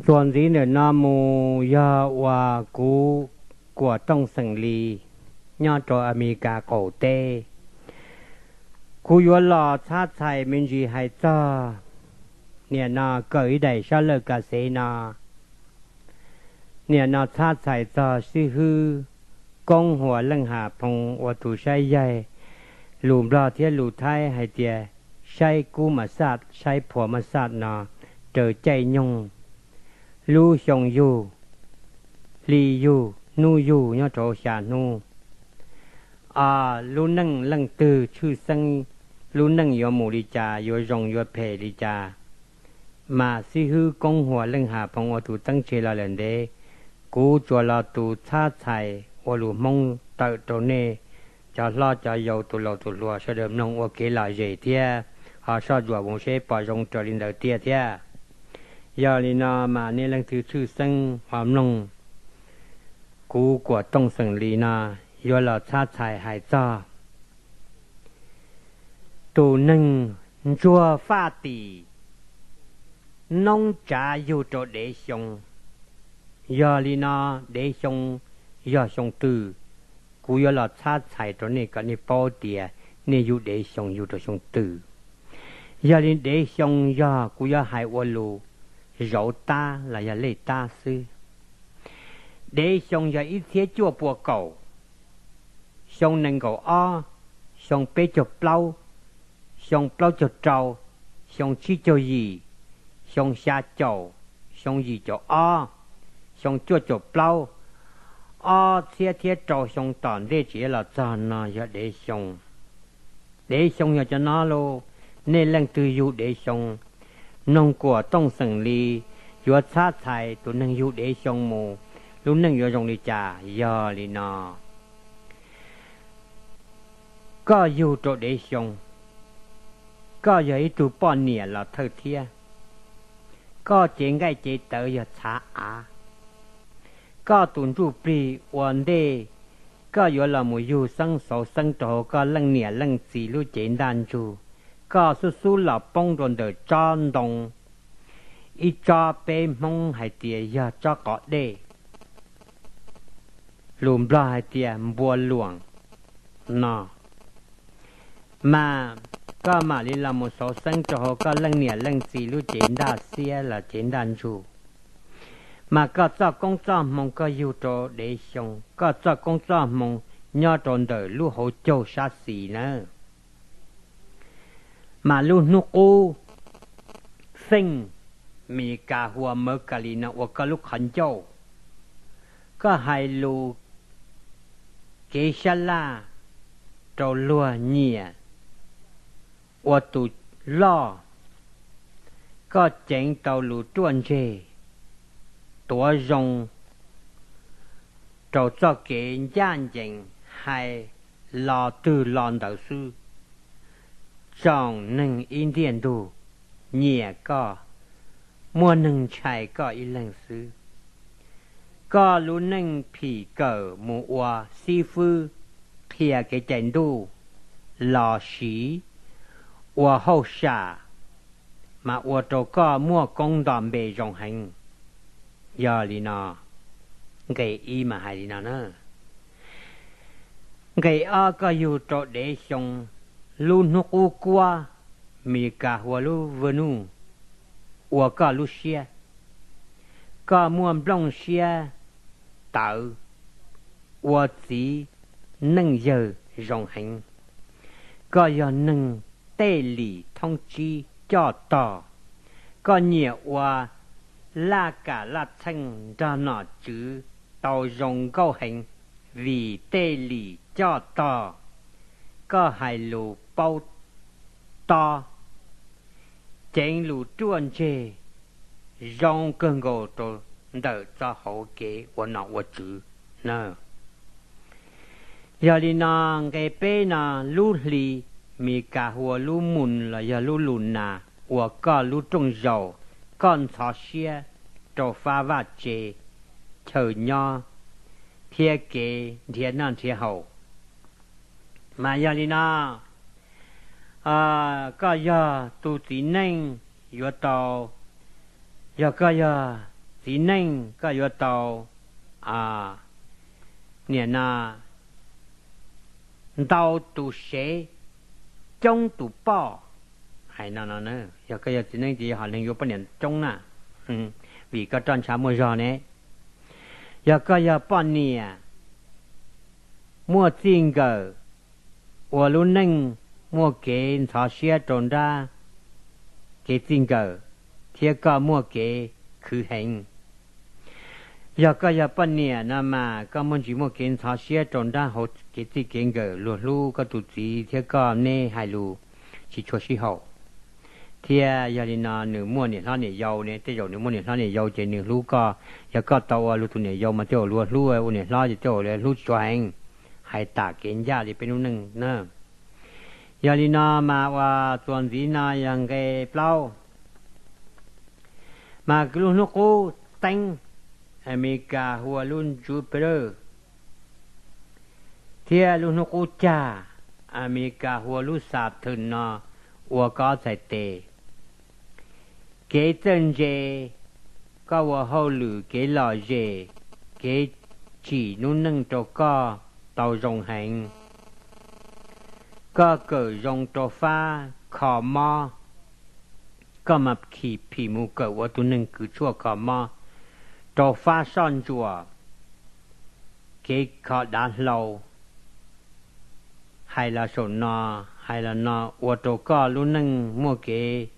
Txuas ntxiv ntawm no mus yog uas kuv Kuam Tooj Xeem Lis nyob rau Amelikas qaum teb. Kuv yuav los txhab txhais me ntsis hais txog, niam no kawm ib daim sab laj kas xev no, niam no txhab txhais txog xib hwb Koob Huas Leej Ham Phoo uas tus saib yaig lus Nplog thiab lus Thaib hais tias saib kub mas xaj, saib phua mas xaj no raws caij nyoog, lub xyoo yug, hli yug, hnub yug nyob rau xya hnub. Lub neej leej twg tshwj xeeb, lub neej yuav mus li cas, yuav zoo yuav phem li cas, mas xib hwb Koob Huas Leej Ham Phoo ua tus teeb tseg los lawm ntev. Kuv tsuas los tus txhab txhais ua lus Hmoob tawm rau nej cov hlob cov yau tus laus tus hluas sawv daws mloog ua kev lom zem thiab ho soj ntsuam mus seb pom zoo raws li ntawd tiag thiab. Yog li no mas nej leej twg tshwj xeeb ho mloog kuv Kuam Tooj Xeem Lis no yuav los txhab txhais hais txog tus neeg ntsuag faj tim noob tsav yug rau dev xyoo. Yog li no, dev xyoo yog xyoo twg, kuv yuav los txhab txhais rau nej kom nej paub tias nej yug dev xyoo yug rau xyoo twg. Yog li dev xyoo yog kuv yuav hais ua lus zauv tab los yog lej tab xwb. Dev xyoo yog ib txhiab cuaj pua kaum, xyoo nees nkaum ob, xyoo peb caug plaub, xyoo plaub caug rau, xyoo tsib caug yim, xyoo xya caum, xyoo yim caum ob, xyoo cuaj caum plaub, ob txhiab thiab rau xyoo tom ntej tsis los txog no yog dev xyoo. Dev xyoo yog cov no lauj. Nej leej twg yug dev xyoo, mloog Kuam Tooj Xeem Lis yuav txhab txhais tus neeg yug dev xyoo mus lub neej yuav zoo li cas. Yog li no, koj yug rau dev xyoo, koj yog ib tug poj niam los thawj thiab. Koj cev nqaij cev tawv yog txhav av. Koj tus ntsuj plig ua ntej koj yuav los mus yug xeeb xauv xeeb rau hauv koj leej niam leej txiv lub cev ntaj ntsug, koj xub xub los poob rau ntawm tsob ntoo, ib tsob peb Hmoob hais tias yog tsob qos dej, lus Nplog hais tias npua luam no, mas koj mam li los mus xauv xeeb rau hauv koj leej niam leej txiv lub cev ntaj xiab los cev ntaj ntsug. Mas koj txoj koob txoj hmoo koj yug rau dev xyoo, koj txoj koob txoj hmoo nyob rau ntawm lub hauv caug sab xis nawb. Mas lub hnub qub, feej Mes Kas Hua Mawv Kas Lis no ua koj lub qhov ncauj, koj hais lus kev sab laj rau luag nyiam ua tus loj, koj ceev tau lus ruaj ntseg, tuav zoo rau txoj kev ncaj ncees, hais lo twg lo ntawd xwb. Tsoom neeg ib ntiaj ntug nyiam koj, muaj neeg ntshai koj ib leeg xwb. Koj lub neej phim kawm mus ua xib fwb qhia kev cai ntuj los sis ua hauj sam, mas ua rau koj muaj koob nto npe zoo heev. Yog li no, nqe ib mas hais li no na. Nqe ob, koj yug rau dev xyoo, lub hnub qub kuab, Mes Kas Hua lub vwj nuj ua koj lub siab, koj muaj nplooj siab tawv, ua txiv neej yawg zoo heev. Koj yog neeg tej lim thoob tsib coj tog, koj nyiam ua laj kam laj txheej nrog nom tswv tau zoo nkauj heev, vim tej lim coj tog, koj hais lus paub tob, ceev lus ruaj ntseg, zoo kawg nkaus rau ntawm txoj hauv kev ua nom ua tswv na. Yog li no, nqe peb no, lub hli, Mes Kas Hua lub moon los yog lub lus nas ua koj lub rooj zaum, koj ntxhov siab rau fab vaj tse, chaw nyob thiab kev nrhiav noj nrhiav haus. Mas yog li no, koj yog tus txiv neej yuav tau, yog koj yog txiv neej koj yuav tau niam no ntau tus sev, coob tus poj. Hais no no, yog koj yog txiv neej ces yog hom neeg yuav poj niam coob na, vim koj roj ntsha muaj zog ne. Yog koj yog poj niam muaj txij nkawm, ua lub neej muaj kev ntxhov siab rau nrab kev txij nkawm, thiab koj muaj kev khwv heev. Yog koj yog poj niam no mas koj muaj ntsis muaj kev ntxhov siab rau nrab hauv kev txij kev nkawm, luag hlub koj tus txiv thiab koj neb hais lus tsis tshua sib haum. Thiab yog li no nws muaj niam hlob niam yau ne, tej zaum nws muaj niam hlob niam yau ces nws hlub koj. Yog koj tau ua luag tus niam yau mas tej zaum luag hlub, ua niam hlob ces tej zaum luag hlub tsis tshua heev. Hais tam kev ncaj li peb lub neej na. Yog li no mas ua txuas ntxiv no yog nqe plaub. Mas lub hnub qub teeb, Amelikas hu ua lub Jupiter, thiab lub hnub qub cag, Amelikas hu ua lub Saturn no ua koj ob txhais tes. Kev txawj ntse, koj ua hauj lwm kev lom zem, kev tsim lub neej rau koj tau zoo heev. Koj kawm zoo rau fab kho mob, koj mas phim phim mus kawm ua tus neeg kws tshuaj kho mob, rau fab soj ntsuam, kev kho dav hlau. Hais los saum no, hais los no ua rau koj lub neej muaj kev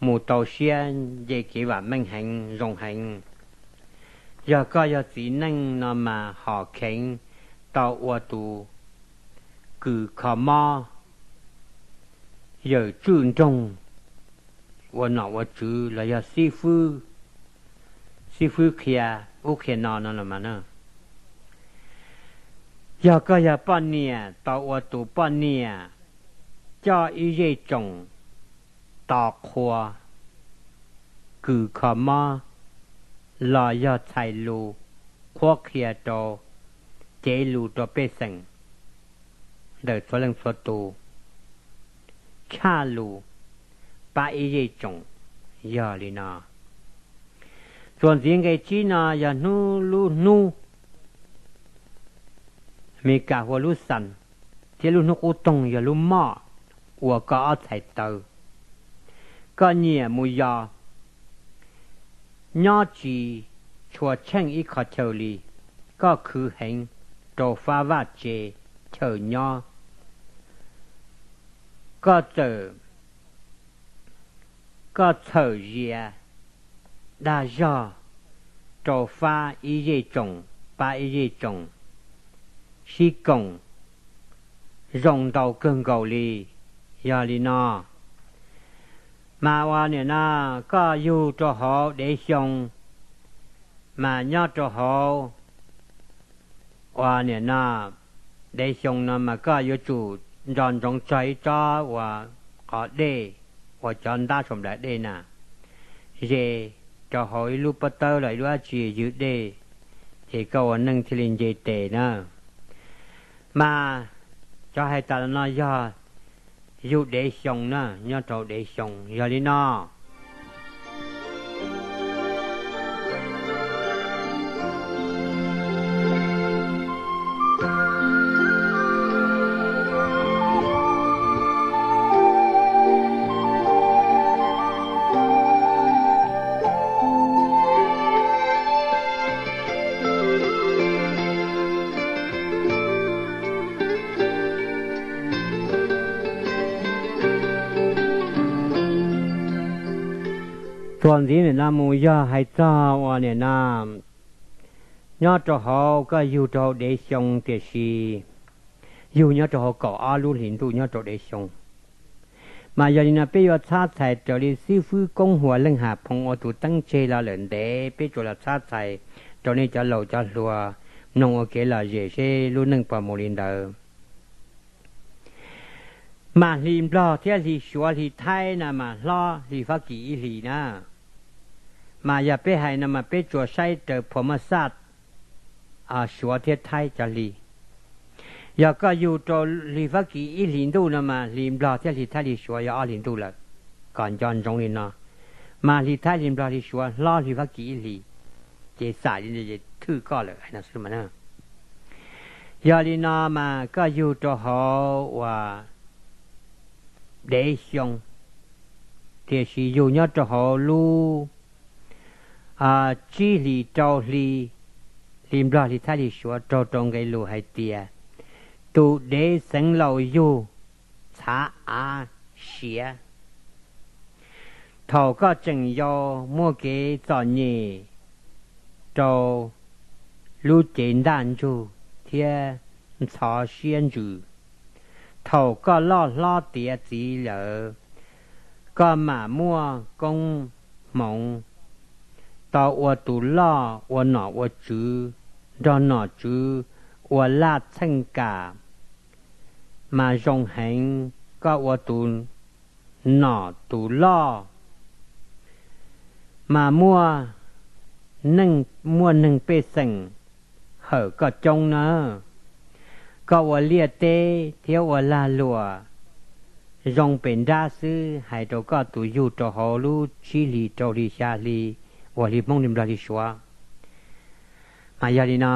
mus tau siab nce kev vam meej heev zoo heev. Yog koj yog txiv neej no mas hom kheev tau ua tus kws kho mob, yawm tswj nroog, ua nom ua tswv los yog xib fwb, xib fwb qhia ub qhia no no los mas. Yog koj yog poj niam tau ua tus poj niam coj ib zej tsoom tos qhua, kws kho mob, los yog txhais lus qhuab qhia rau, cev lus rau pej xeem ntawm txhua leej txhua tus, tshaj lus pab ib zej tsoom. Yog li no, txuas ntxiv nqe tsib no yog hnub lub hnub, Amelikas hu ua lub xas, thiab lub hnub qub toog yog lub moj, ua koj ob txhais taw. Koj nyiam mus yos, nyob tsis tshua tsheej ib qho chaw li, koj khwv heev rau fab vaj tse chaw nyob. Koj txawm, koj txhawm zias dag zog rau fab ib zej tsoom, pab ib zej tsoom, sib koom zoo ntau kawg nkaus li. Yog li no mas ua niam no koj yug rau hauv dev xyoo, mas nyob rau hauv ua niam no dev xyoo no mas koj yuav tsum nco ntsoov txog ib tsob uas qhov dej uas cov ntab saum nplaim dej na, ze rau hauv ib lub pob tawb los ib lub dab tsi ywg dej, ces koj ua neej thiaj li nce tes na. Mas cov hais tas los no yog yug dev xyoo na, nyob rau dev xyoo. Yog li no, txuas ntxiv nim no mus yog hais txog uas nim no nyob rau hauv, koj yug rau hauv dev xyoo tiam sis yug nyob rau hauv kaum ob lub hlis ntuj nyob rau dev xyoo. Mas yog li no peb yuav txhab txhais raws li xib fwb koob huas leej ham phoo ua tus teeb tseg los lawm ntev, peb tsuas los txhab txhais rau nej cov laus cov hluas mloog ua kev lom zem seb lub neej puas mus li ntawd. Mas hli nplog thiab hli suav hli thaib na mas hlob hli fab kis ib hlis na. Mas yog peb hais no mas peb tsuas saib raws phua maj xaj suav thiab thaib cov hli. Yog koj yug rau hli fab kis ib hlis ntuj no mas hli nplog thiab hli thaib hli suav yog ob hlis ntuj lawm. Kom nco ntsoov li no, mas hli Thaib hli Nplog hli Suav hlob hli Fab Kis ib hlis, ces xam li no ces thwj koj lawm no xwb mas. Yog li no mas koj yug rau hauv uas dev xyoo, tiam sis yug nyob rau hauv lub tsib hlis rau hli, hli Nplog hli Thaib hli Suav, raug rau nqe lus hais tias tus dev xeev laus yug txhav av siav. Thaum koj tseem yau muaj kev txom nyem rau lub cev ntaj ntsug thiab ntxhov siab ntsws. Thaum koj loj hlob tiav txiv lawm, koj mam muaj koob hmoov, tau ua tus loj ua nom ua tswv, nrog nom tswv ua laj txheej kam mas zoo heev. Koj ua tus nom tus loj mas muaj neeg, muaj neeg pej xeem hawm koj coob na. Koj ua liaj teb thiab ua lag luam zoo pes nrab xwb, hais rau koj tus yug rau hauv lub tsib hlis rau hli xya hli uas hli Hmoob hli Nplog hli Suav. Mas yog li no,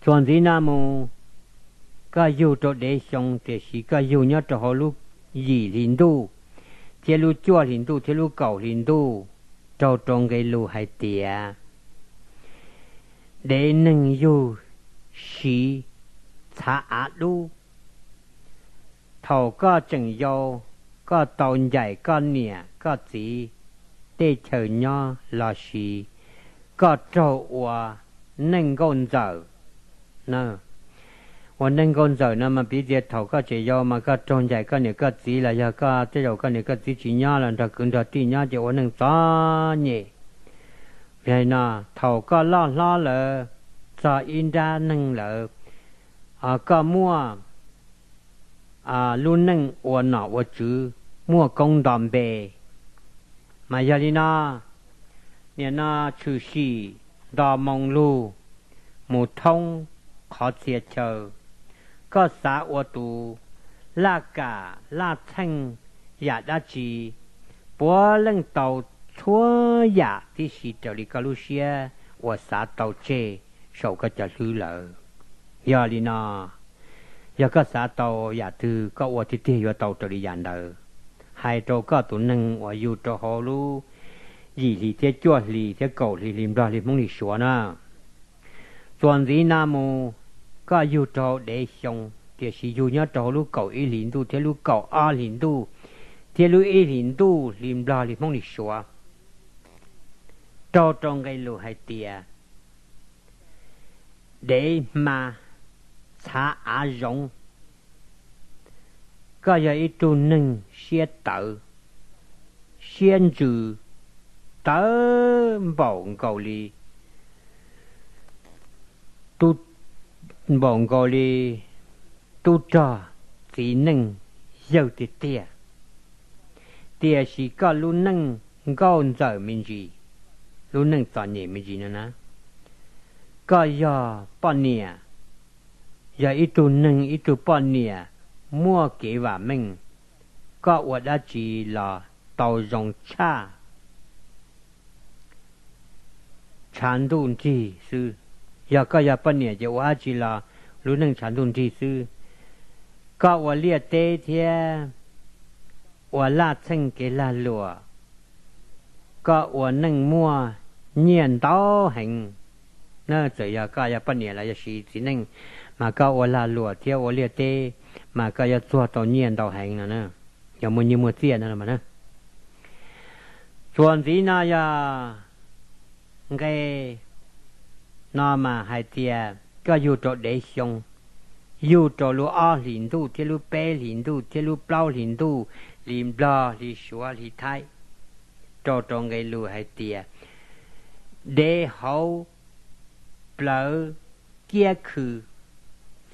txuas ntxiv no mus, koj yug rau dev xyoo, tiam sis koj yug nyob rau hauv lub yim hli ntuj thiab lub cuaj hli ntuj thiab lub kaum hli ntuj, raug rau nqe lus hais tias dev neeg yug siv txhav av dub. Thaum koj tseem yau, koj tau ncaim koj niam koj txiv tej chaw nyob los sis koj raug ua neej nkauj ntxawm. Ua neej nkauj ntxawm no mas piv txwv thaum koj tseem yau mas koj raug ncaim koj niam koj txiv los yog koj tej zaum koj niam koj txiv tsis nyob los nrog kwv nrog tij nyob ces ua neej txom nyem. Yog li no, thaum koj loj hlob lawm, txog ib nrab neeg lawm, koj muaj lub neej ua nom ua tswv, muaj koob nto npe. Mas yog li no, nim no tshwm sim nto moo lug mus thoob qhov txhia chaw. Koj xav ua tus laj kam laj txheej yam dab tsi, puav leej tau txhua yam tib si raws li koj lub siab uas xav tau tseg saum koj cov hlwb lawm. Yog li no, yog koj xav tau yam twg koj ua tiag tiag yuav tau raws li yam ntawd. Hais rau koj tus neeg uas yug rau hauv lub yim hli thiab cuaj hli thiab kaum hli hli Nplog hli Hmoob hli Suav na. Txuas ntxiv no mus, koj yug rau dev xyoo, tiam sis yug nyob rau hauv lub kaum ib hlis ntuj thiab lub kaum ob hlis ntuj thiab lub ib hlis ntuj hli Nplog hli Hmoob hli Suav, raug rau nqe lus hais tias dev hma txhav av zoov. Koj yog ib tug neeg siab tawv, siab ntsws tawv npaum nkaus li, npaum nkaus li tub rog txiv neej yawg tiag tiag. Tiam sis koj lub neej nkauj ntxawm me ntsis, lub neej txom nyem me ntsis no na. Koj yog poj niam, yog ib tug neeg ib tug poj niam muaj kev vam meej, koj ua dab tsi los tau zoo tshaj tshav ntuj nrig xwb. Yog koj yog poj niam ces ua dab tsi los lub neej tshav ntuj nrig xwb. Koj ua liaj teb thiab ua laj txheej kev lag luam, koj ua neej muaj nyiaj ntau heev. Txawm yog koj yog poj niam los yog siv txiv neej, mas koj ua lag luam thiab ua liaj teb, mas koj yuav txuag tau nyiaj ntau heev no, yog muaj nyiaj muaj txiaj no. Txuas ntxiv no yog nqe no mas hais tias koj yug rau dev xyoo, yug rau lub ob hlis ntuj thiab lub peb hlis ntuj thiab lub plaub hlis ntuj, hli Nplog hli Suav hli Thaib, rau rau nqe lus hais tias dev hauv plawv kiab khw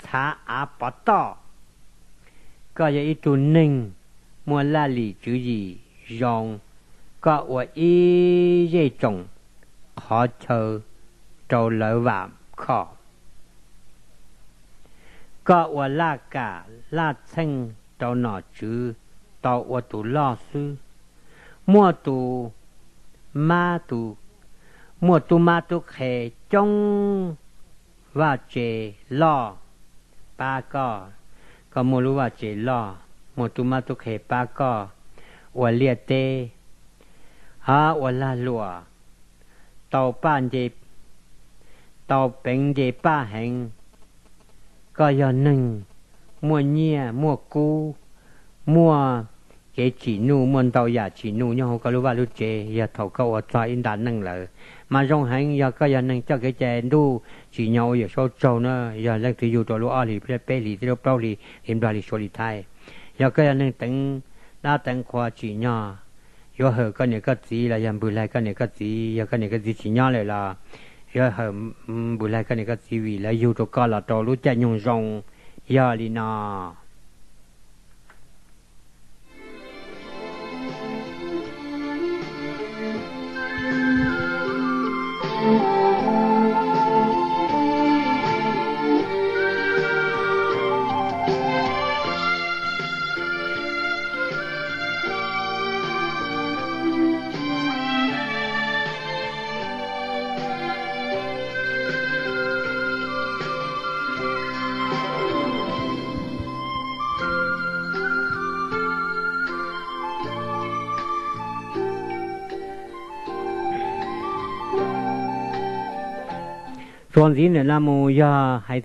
txhav av pov toj. Koj yog ib tug neeg muaj laj lim tswv yim zoo, koj ua ib zej tsoom qhov chaw rau lawv vam khom. Koj ua laj kam laj txheej rau nom tswv tau ua tus loj xwb. Muaj tus mab tus, muaj tub mab tub qhe coob, vaj tse loj pab koj, koj muaj lub vaj tse loj, muaj tub mab tub qhe pab koj ua liaj teb, ua lag luam, tau paj nce, tau peev nce paj heev. Koj yog neeg muaj nyiaj muaj kub, muaj kev tsim nuj, muaj ntau yam tsim nuj nyob hauv koj lub vaj lub tsev. Yog thaum koj ua txog ib nta neej lawm mas zoo heev. Yog koj yog neeg coj kev cai ntuj tsim nyog ua Yawm Saub tsaug na, yog leej twg yug rau lub ob hlis, peb hlis, thiab lub plaub hlis li Nplog li Suav li Thaib. Yog koj yog neeg teev dab teev qhua tsim nyog yuav hawm koj niam koj txiv los yog npws laig koj niam koj txiv, yog koj niam koj txiv tsis nyob lawm los yuav hawm npws laig koj niam koj txiv vim lawv yug rau koj los rau lub caij nyoog zoo. Yog li no. Txuas ntxiv ntawm no mus yog hais